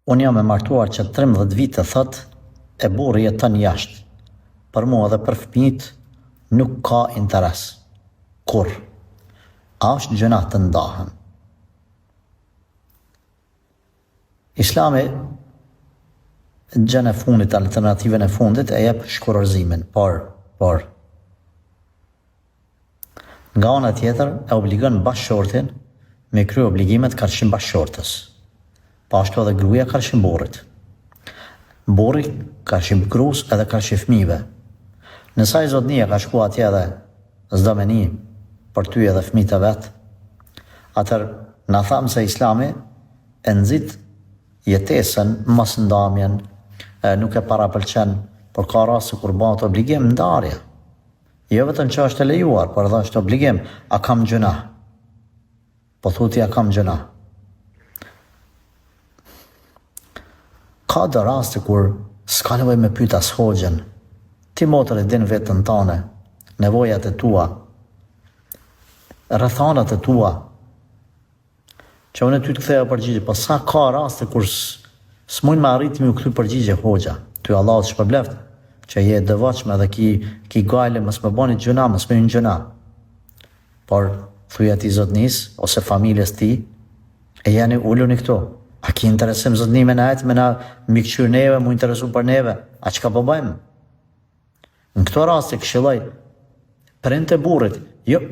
Unë jam e martuar që 13 vite thot e burri jeton jashtë. Për mua dhe për fëmijët nuk ka interes. Kurr. A është gjynah të ndahem? Islami gjënë e fundit, alternativën e fundit e jep shkurorëzimin, por, por, Nga ana tjetër, e obligon bashkëshortin me kry obligimet karshi bashkëshortes. Po ashtu edhe gruaja karshi burrit. Burri karshi gruas edhe karshi fëmijëve. Nëse ai zotnia ka shku atje edhe s'do me ni për ty edhe fëmijët e vet, atëherë na thamë se Islami e nxit jetesën, mosndamjen, nuk e parapëlqen, por ka raste kur bëhet obligim ndarja. Jo vetëm që është e lejuar, por edhe është obligim. A kam gjynah? Po thu ti a kam gjynah? Ka do raste kur s'ka nevojë me pyet as hoxhën. Ti motër e din veten tane, nevojat e tua, rrethanat e tua, Që unë ty të ktheva përgjigje, po sa ka raste kur s'mund me arrit me ju kthy përgjigje hoxha. Ty Allahu të shpërbleft që je e devotshme dhe ki ki gajle mos me bani gjynah, mos me hy n'gjynah. Por thuj atij zotnis ose familjes tij, ejani uluni këtu. A ki interesim zotni me nejt, me na mbikëqyr neve, mu interesu për neve? A çka po bëjmë? Në këto raste këshilloj prindët e burrit, jo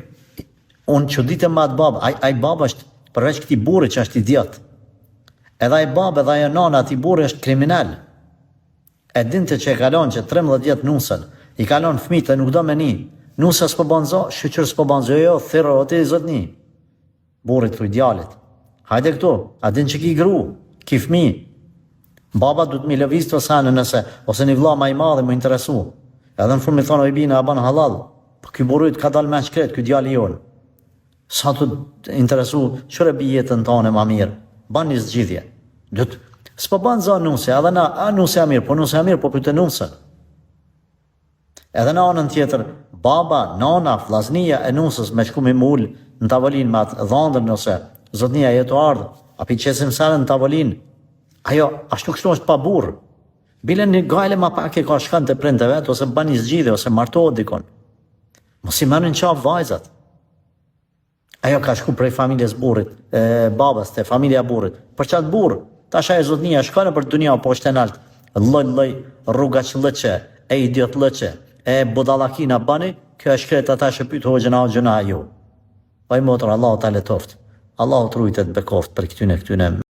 unë çuditem me atë babë, ai ai babë është përveç këtij burri që është idiot. Edhe ai babë edhe ajo nana atij burri është kriminal. E dinte që e ka lon që 13 vjet nusën, i ka lon fëmijët dhe nuk do me ni. Nusja s'po bën zo, shyqyr s'po bën zo, jo, jo, thirro o ti zotni. Burrit thuj djalit. Hajde këtu, a din që ki gru, ki fmi. Baba duhet mi lëviz të sene nëse, ose një vlla ma i madh mu interesu. Edhe në fund mi thonë, oj bi, na ban hallall. Po ky burrit ka dalë menç krejt, ky djali jonë. Sa të interesu, qyre bi jetën tane ma mirë. Ban një zgjidhje. Duhet, s'po ban za nusja, edhe na, a nusja mirë, po nusja mirë, po pyte nusën. Edhe në anën tjetër, baba, nana, vllaznia e nusës me shku me u ul në tavolinë me atë dhandrën ose zotnia je tu ardhë, a pi qesim sene në tavolinë. Ajo, ashtu kështu është pa burrë. Bile një gajle ma pak e ka shkon te prindët e vet, ose ban një zgjidhje, ose martohet dikun. Mos i merrni n'qafë vajzat. Ajo ka shku prej familjes burrit, e, babës te familja e burrit. Për qatë burrë, tash ajo zotnia shkon nëpër dunja poshtë e nalt, lloj lloj rrugaçllëqe, e idiotllëqe, e budallakina bani, kjo e shkreta tash e pyet hoxhën a o gjynah a jo. Oj motër, Allahu ta lehtoft. Allahu të rujt e të bekoft për këtyne këtyne.